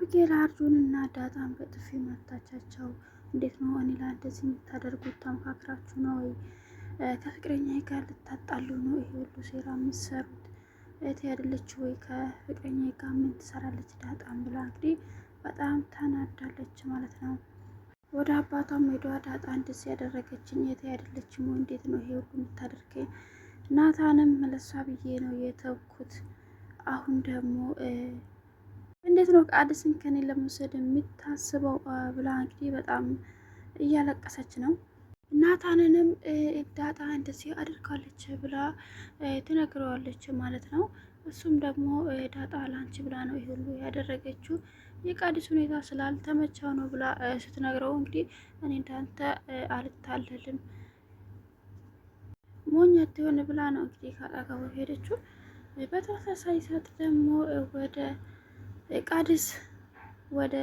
አብጌል አርጁንና ዳጣን በጥፊ መታቻቸው። እንዴት ነው እኔ ላይ እንደዚህ የምታደርጉት? ተመካክራችሁ ነው ወይ ከፍቅረኛ ጋር ልታጣሉ ነው ይሄ ሁሉ ሴራ የምትሰሩት? እህቴ አይደለች ወይ ከፍቅረኛ ጋር ምን ትሰራለች? ዳጣን ብላ እንግዲህ በጣም ተናዳለች ማለት ነው። ወደ አባቷም ሄዷ ዳጣ እንደዚህ ያደረገችኝ እህቴ አይደለችም ወይ? እንዴት ነው ይሄ ሁሉ የምታደርገኝ? ናታንም ለሷ ብዬ ነው የተውኩት። አሁን ደግሞ እንዴት ነው ቃድስን ከኔ ለመውሰድ የምታስበው ብላ እንግዲህ በጣም እያለቀሰች ነው። ናታንንም ዳጣ እንደዚህ አድርጋለች ብላ ትነግረዋለች ማለት ነው። እሱም ደግሞ ዳጣ ላንቺ ብላ ነው ይሄ ሁሉ ያደረገችው የቃዲስ ሁኔታ ስላልተመቸው ነው ብላ ስትነግረው እንግዲህ እኔ እንዳንተ አልታለልም ሞኝ አትሆን ብላ ነው እንግዲህ ካጠገቡ ሄደችው። በተመሳሳይ ሰዓት ደግሞ ወደ ቃድስ ወደ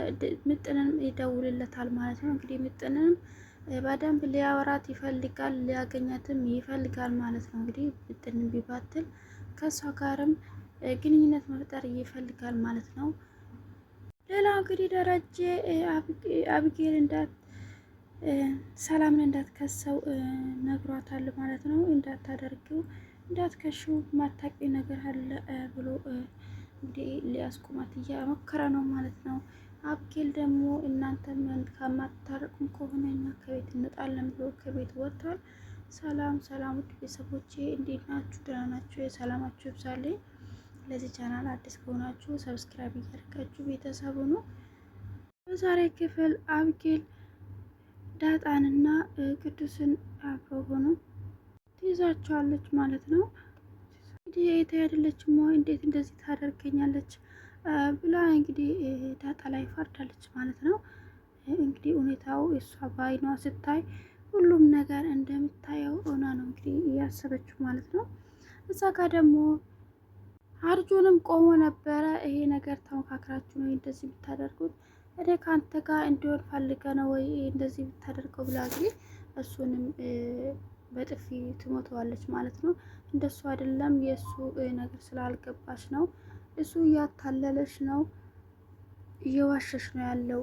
ምጥንን ይደውልለታል ማለት ነው። እንግዲህ ምጥንንም በደንብ ሊያወራት ይፈልጋል፣ ሊያገኛትም ይፈልጋል ማለት ነው። እንግዲህ ምጥንን ቢባትል ከእሷ ጋርም ግንኙነት መፍጠር ይፈልጋል ማለት ነው። ሌላው እንግዲህ ደረጀ አብጌል እንዳት ሰላምን እንዳትከሰው ነግሯታል ማለት ነው። እንዳታደርጊው እንዳትከሽው ማታቂ ነገር አለ ብሎ እንግዲህ ሊያስቆማት እየሞከረ ነው ማለት ነው። አብጌል ደግሞ እናንተ ከማታርቁም ከሆነ እኛ ከቤት እንወጣለን ብሎ ከቤት ወጥቷል። ሰላም ሰላም፣ ውድ ቤተሰቦቼ እንዴት ናችሁ? ደህና ናችሁ? የሰላማችሁ ይብዛልኝ። ለዚህ ቻናል አዲስ ከሆናችሁ subscribe እያደረጋችሁ ቤተሰብ ሁኑ። በዛሬ ክፍል አብጌል ዳጣንና ቅዱስን አብረው ሆኖ ትይዛቸዋለች ማለት ነው። እንግዲህ የት አይደለችም ወይ እንዴት እንደዚህ ታደርገኛለች ብላ እንግዲህ ዳጣ ላይ ፈርዳለች ማለት ነው። እንግዲህ ሁኔታው እሷ በአይኗ ስታይ ሁሉም ነገር እንደምታየው ሆና ነው እንግዲህ እያሰበችው ማለት ነው። እዛ ጋር ደግሞ አርጁንም ቆሞ ነበረ። ይሄ ነገር ተመካክራችሁ ነው እንደዚህ የምታደርጉት እኔ ከአንተ ጋር እንዲሆን ፈልገ ነው ወይ እንደዚህ ብታደርገው ብላ እንግዲህ እሱንም በጥፊ ትሞተዋለች ማለት ነው። እንደሱ አይደለም የእሱ ነገር ስላልገባሽ ነው፣ እሱ እያታለለሽ ነው፣ እየዋሸሽ ነው ያለው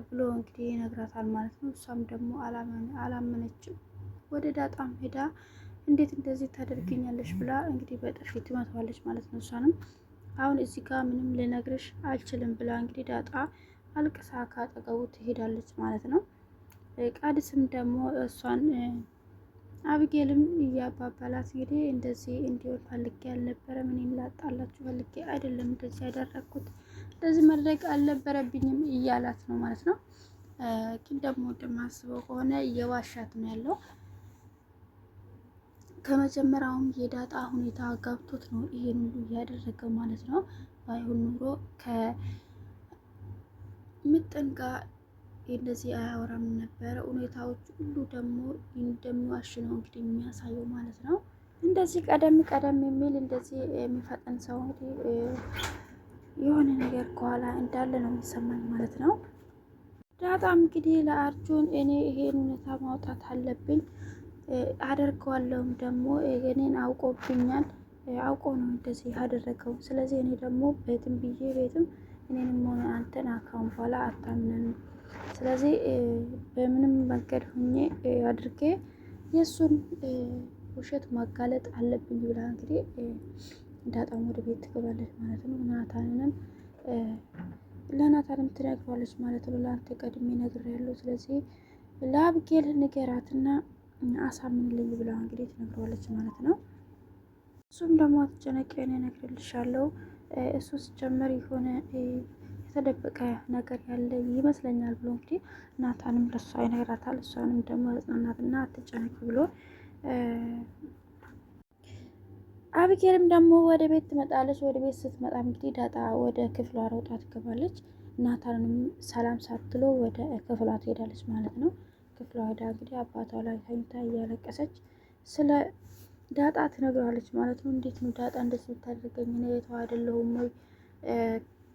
ብሎ እንግዲህ ይነግራታል ማለት ነው። እሷም ደግሞ አላመነችም። ወደ ዳጣም ሄዳ እንዴት እንደዚህ ታደርገኛለሽ ብላ እንግዲህ በጥፊ ትመተዋለች ማለት ነው። እሷንም አሁን እዚህ ጋር ምንም ልነግርሽ አልችልም ብላ እንግዲህ ዳጣ አልቅሳ ካጠገቡ ትሄዳለች ማለት ነው። ቃድስም ደግሞ እሷን አብጌልም እያባባላት እንግዲህ እንደዚህ እንዲሆን ፈልጌ አልነበረም፣ እኔን ላጣላችሁ ፈልጌ አይደለም እንደዚህ ያደረግኩት፣ እንደዚህ መድረግ አልነበረብኝም እያላት ነው ማለት ነው። ግን ደግሞ እንደማስበው ከሆነ እየዋሻት ነው ያለው። ከመጀመሪያውም የዳጣ ሁኔታ ገብቶት ነው ይሄን ሁሉ እያደረገው ማለት ነው። ባይሆን ኑሮ ከምጥን ጋር እንደዚህ አያወራም ነበረ። ሁኔታዎች ሁሉ ደግሞ እንደሚዋሽ ነው እንግዲህ የሚያሳየው ማለት ነው። እንደዚህ ቀደም ቀደም የሚል እንደዚህ የሚፈጥን ሰው እንግዲህ የሆነ ነገር ከኋላ እንዳለ ነው የሚሰማኝ ማለት ነው። ዳጣም እንግዲህ ለአርጁን እኔ ይሄን ሁኔታ ማውጣት አለብኝ አደርገዋለሁም ደግሞ እኔን አውቆብኛል፣ አውቆ ነው እንደዚህ ያደረገው። ስለዚህ እኔ ደግሞ ቤትም ብዬ ቤትም እኔንም ሆነ አንተን አካሁን በኋላ አታምነንም። ስለዚህ በምንም መንገድ ሁኜ አድርጌ የእሱን ውሸት ማጋለጥ አለብኝ ብላ እንግዲህ ዳጣም ወደ ቤት ትገባለች ማለት ነው። ናታንንም ለናታንም ትነግረዋለች ማለት ነው። ለአንተ ቀድሜ ነግሬያለሁ፣ ስለዚህ ለአብጌል ንገራትና አሳምንልኝ ብላ እንግዲህ ትነግረዋለች ማለት ነው። እሱም ደግሞ አትጨነቂ፣ እኔ እነግርልሻለሁ። እሱ ሲጀመር የሆነ የተደበቀ ነገር ያለ ይመስለኛል ብሎ እንግዲህ ናታንም ለእሷ ይነግራታል። እሷንም ደግሞ ያጽናናትና አትጨነቂ ብሎ አብጌልም ደግሞ ወደ ቤት ትመጣለች። ወደ ቤት ስትመጣ እንግዲህ ዳጣ ወደ ክፍሏ ሮጣ ትገባለች። ናታንም ሰላም ሳትሎ ወደ ክፍሏ ትሄዳለች ማለት ነው። ክፍሏ ሄዳ እንግዲህ አባቷ ላይ ተኝታ እያለቀሰች ስለ ዳጣ ትነግረዋለች ማለት ነው። እንዴት ነው ዳጣ እንደዚህ የምታደርገኝ? እኔ የተው አይደለሁም ወይ?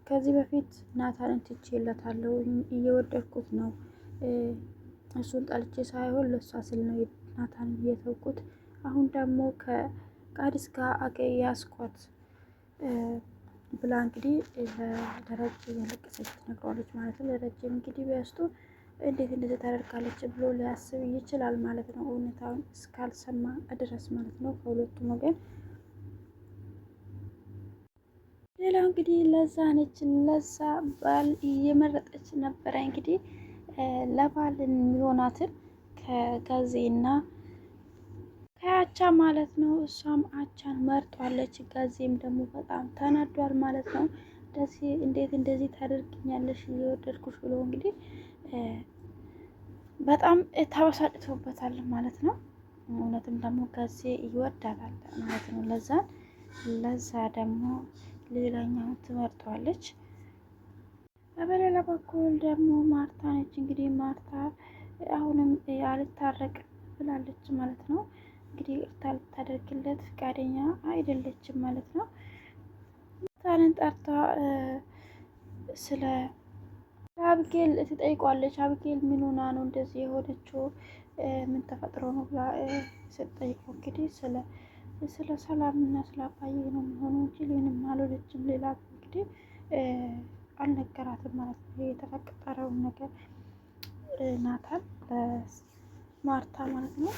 ከዚህ በፊት ናታንን ትቼለታለሁ፣ እየወደድኩት ነው። እሱን ጠልቼ ሳይሆን ለእሷ ስል ነው ናታንን እየተውኩት። አሁን ደግሞ ከቃዲስ ጋር አገ ያስኳት ብላ እንግዲህ ለደረጀ እያለቀሰች ትነግረዋለች ማለት ነው። ደረጀ እንግዲህ በውስጡ እንዴት እንደዚህ ታደርጋለች ብሎ ሊያስብ ይችላል ማለት ነው። እውነታውን እስካልሰማ ድረስ ማለት ነው ከሁለቱም ወገን። ሌላው እንግዲህ ለዛ ነች ለዛ ባል እየመረጠች ነበረ እንግዲህ ለባል የሚሆናትን ከጋዜና ከአቻ ማለት ነው። እሷም አቻን መርጧለች። ጋዜም ደግሞ በጣም ተናዷል ማለት ነው። ደሴ እንዴት እንደዚህ ታደርግኛለሽ እየወደድኩሽ ብሎ እንግዲህ በጣም ተበሳጭቶበታል ማለት ነው። እውነትም ደግሞ ጋዜ ይወዳታል ማለት ነው። ለዛን ለዛ ደግሞ ሌላኛውን ትመርጠዋለች። በሌላ በኩል ደግሞ ማርታ ነች። እንግዲህ ማርታ አሁንም አልታረቅ ብላለች ማለት ነው። እንግዲህ ይቅርታ ልታደርግለት ፈቃደኛ አይደለችም ማለት ነው። ማርታንን ጠርታ ስለ አብጌል ትጠይቋለች። አብጌል ምን ሆና ነው እንደዚህ የሆነችው? ምን ተፈጥሮ ነው ብላ ስትጠይቀው እንግዲህ ስለ ሰላም እና ስለ አባዬ ነው የሚሆነው እንጂ ምንም አልሆነችም። ሌላ እንግዲህ አልነገራትም ማለት ነው። የተፈጠረውን ነገር ናታን ማርታ ማለት ነው።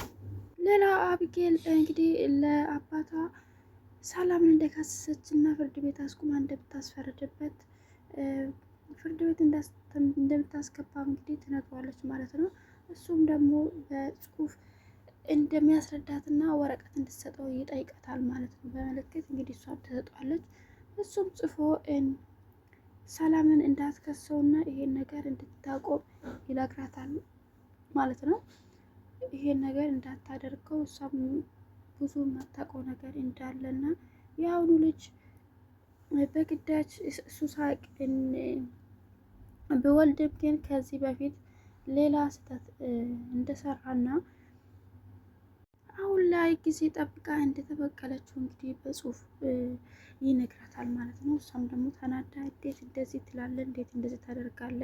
ሌላ አብጌል እንግዲህ ለአባቷ ሰላምን እንደካሰሰች እና ፍርድ ቤት አስቁማ እንደምታስፈርድበት ፍርድ ቤት እንደምታስገባ እንግዲህ ትነግሯለች ማለት ነው። እሱም ደግሞ በጽሁፍ እንደሚያስረዳትና ወረቀት እንድትሰጠው ይጠይቃታል ማለት ነው። በምልክት እንግዲህ እሷም ትሰጧለች። እሱም ጽፎ ሰላምን እንዳትከሰውና ይሄን ነገር እንድታቆም ይነግራታል ማለት ነው። ይሄን ነገር እንዳታደርገው እሷም ብዙ የማታውቀው ነገር እንዳለና የአሁኑ ልጅ በግዳጅ እሱ ሳቅ ብወልድም ግን ከዚህ በፊት ሌላ ስህተት እንደሰራና አሁን ላይ ጊዜ ጠብቃ እንደተበቀለችው እንግዲህ በጽሁፍ ይነግራታል ማለት ነው። እሷም ደግሞ ተናዳ እንዴት እንደዚህ ትላለ፣ እንዴት እንደዚህ ታደርጋለ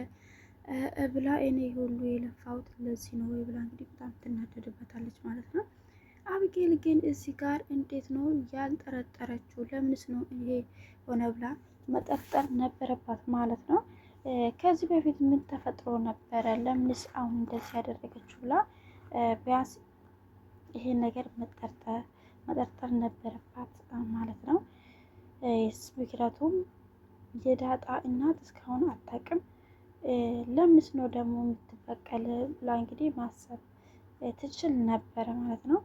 ብላ እኔ ሁሉ የለፋሁት ለዚህ ነው ወይ ብላ እንግዲህ በጣም ትናደድበታለች ማለት ነው። አብጌል ግን እዚህ ጋር እንዴት ነው ያልጠረጠረችው? ለምንስ ነው ይሄ ሆነ ብላ መጠርጠር ነበረባት ማለት ነው። ከዚህ በፊት ምን ተፈጥሮ ነበረ? ለምንስ አሁን እንደዚህ ያደረገችው ብላ ቢያንስ ይሄን ነገር መጠርጠር ነበረባት ማለት ነው። ምክንያቱም የዳጣ እናት እስካሁን አታውቅም። ለምንስ ነው ደግሞ የምትበቀል ብላ እንግዲህ ማሰብ ትችል ነበረ ማለት ነው።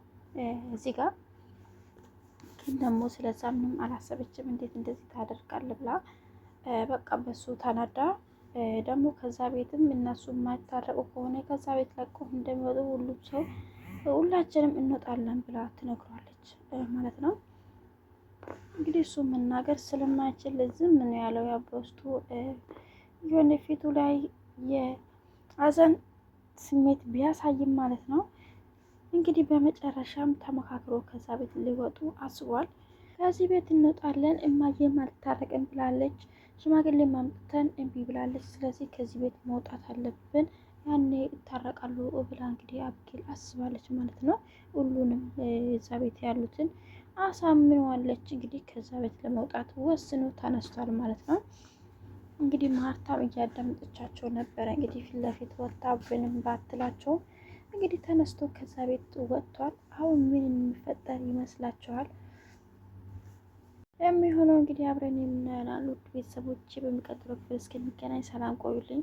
እዚህ ጋር ግን ደግሞ ስለዛ ምንም አላሰበችም። እንዴት እንደዚህ ታደርጋል ብላ በቃ በሱ ተናዳ ደግሞ ከዛ ቤትም እነሱ የማይታረቁ ከሆነ ከዛ ቤት ለቀው እንደሚወጡ ሁሉም ሰው ሁላችንም እንወጣለን ብላ ትነግሯለች ማለት ነው። እንግዲህ እሱ መናገር ስለማይችል ዝም ነው ያለው። ያው በውስጡ የሆነ ፊቱ ላይ የሀዘን ስሜት ቢያሳይም ማለት ነው። እንግዲህ በመጨረሻም ተመካክሮ ከዛ ቤት ሊወጡ አስቧል። ከዚህ ቤት እንወጣለን እማዬም አልታረቅም ብላለች፣ ሽማግሌ ማምጥተን እምቢ ብላለች። ስለዚህ ከዚህ ቤት መውጣት አለብን፣ ያኔ ይታረቃሉ ብላ እንግዲህ አብጌል አስባለች ማለት ነው። ሁሉንም እዛ ቤት ያሉትን አሳምነዋለች። እንግዲህ ከዛ ቤት ለመውጣት ወስኖ ተነስቷል ማለት ነው። እንግዲህ ማርታም እያዳመጠቻቸው ነበረ። እንግዲህ ፊት ለፊት ወጥታ ብንም ባትላቸው እንግዲህ ተነስቶ ከዛ ቤት ወጥቷል። አሁን ምን የሚፈጠር ይመስላችኋል? የሚሆነው እንግዲህ አብረን የምናየው ውድ ቤተሰቦቼ፣ በሚቀጥለው ክፍል እስክንገናኝ ሰላም ቆዩልኝ።